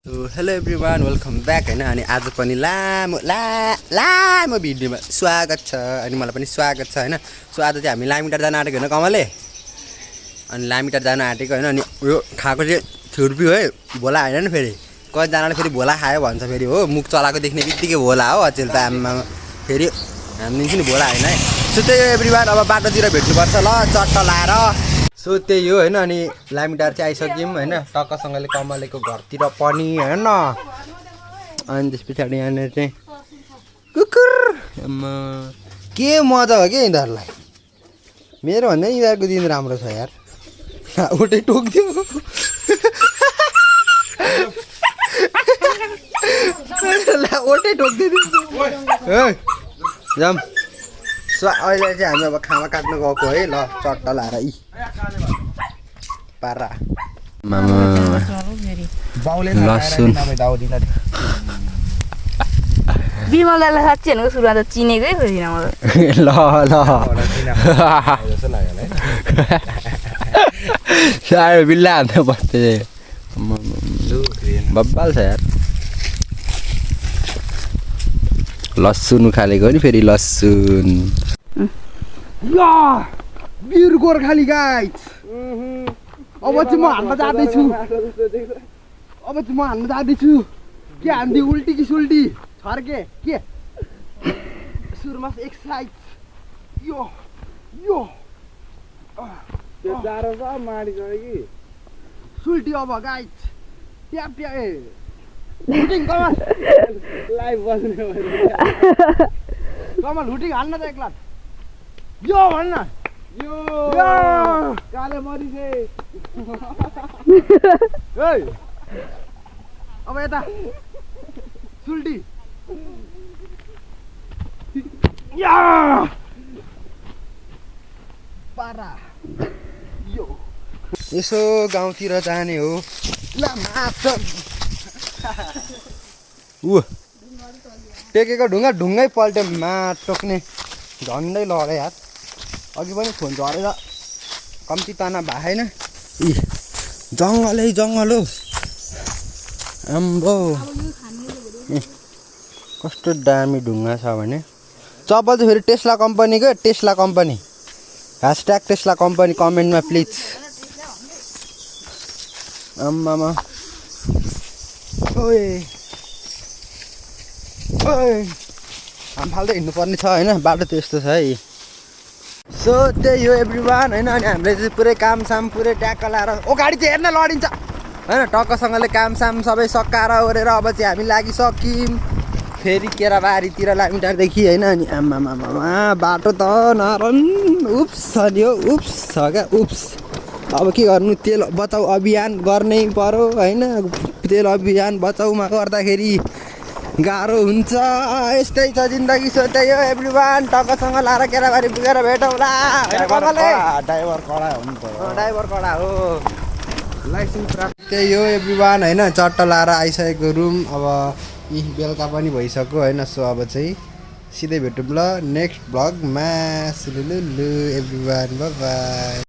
Hello everyone welcome back होइन अनि आज पनि लामो भिडियोमा स्वागत छ अनि मलाई पनि स्वागत छ होइन। सो आज चाहिँ हामी लामिटार जान आँटेको होइन कमलले अनि लामिटार जान आँटेको होइन। अनि यो खाएको चाहिँ छुर्पी है भोला होइन नि फेरि कतिजनाले फेरि भोला खायो भन्छ फेरि हो मुख चलाएको देख्ने बित्तिकै भोला हो अचेल त आमा फेरि हामी नि भोला होइन है। सो त्यही एभ्रिवान अब बाटोतिर भेट्नुपर्छ ल चट्ट लाएर। सो त्यही हो होइन अनि लामिटार चाहिँ आइसक्यौँ होइन टक्कसँगले कमलेको घरतिर पनि होइन। अनि त्यस पछाडि यहाँनिर चाहिँ कुकुर के मजा हो क्या यिनीहरूलाई मेरो भन्दा यिनीहरूको दिन राम्रो छ यार उठै टोक्दियो ओटै टोक्दियो जाम। सो अहिले चाहिँ हामी अब खाना काट्नु गएको है ल चट्ट लाएर यी पारा लसुन बिमल दाइलाई साँच्ची हेर्नुको सुरुमा त चिनेकै खोजिनँ म ल ल साह्रो बिल्ला हान्दा बस्दै बब्बाल छ यार लसुन उखालेको नि फेरि लसुन बिर गोर्खाली गाइस। अब चाहिँ म हान्न जाँदैछु के हान्दी उल्टी कि सुल्टी छर्के के सुरुमा एक्सर्साइज यो यो जारो छ माडी गयो कि सुल्टी अब गाइस ट्याप ट्याप हुटिङ कमल लाइभ बस्ने कमल हुटिङ हाल्न त एकलाट यो भन्न यो यो काले मरिसे अब यता सुल्टी या पारा यो यसो गाउँतिर जाने हो ल माछ टेकेको ढुङ्गै पल्ट्यो माट टोक्ने झन्डै लड्यो यार अघि पनि फोन झरेर कम्ती तना भएन यी जङ्गल हो आम्बो कस्तो दामी ढुङ्गा छ भने चप्पल चाहिँ फेरि Tesla company hashtag Tesla company कमेन्टमा प्लिज। आम्मामा ओए हामी फाल्दै हिँड्नुपर्ने छ होइन बाटो त्यस्तो छ है। सो त्यही हो एभ्रिवान होइन अनि हामीले चाहिँ पुरै कामसाम पुरै ट्याक्क लाएर ओ गाडी चाहिँ हेर्न लडिन्छ होइन टक्कसँगले कामसाम सबै सकाएर ओरेर अब चाहिँ हामी लागिसक्यौँ फेरि केराबारीतिर लामिटारदेखि होइन। अनि आम्मामा बाटो त नरन उप्स छ नि हो उप्स छ क्या उप्स अब के गर्नु तेल बचाउ अभियान गर्नै पर्यो होइन तेल अभियान बचाउमा गर्दाखेरि गाह्रो हुन्छ यस्तै छ जिन्दगी। सो त्यही हो एभ्रिवान टक्कसँग लाएर केराबारी पुगेर भेटौँला ड्राइभर कडा हुनु पर्यो ड्राइभर कडा हो लाइसेन्स प्राप्त। त्यही हो एभ्रिवान होइन चट्ट लाएर आइसकेको रुम अब यी बेलुका पनि भइसक्यो होइन। सो अब चाहिँ सिधै भेटौँ ल नेक्स्ट भ्लगमा सुलुलु एभ्रिवान बाइ बाइ।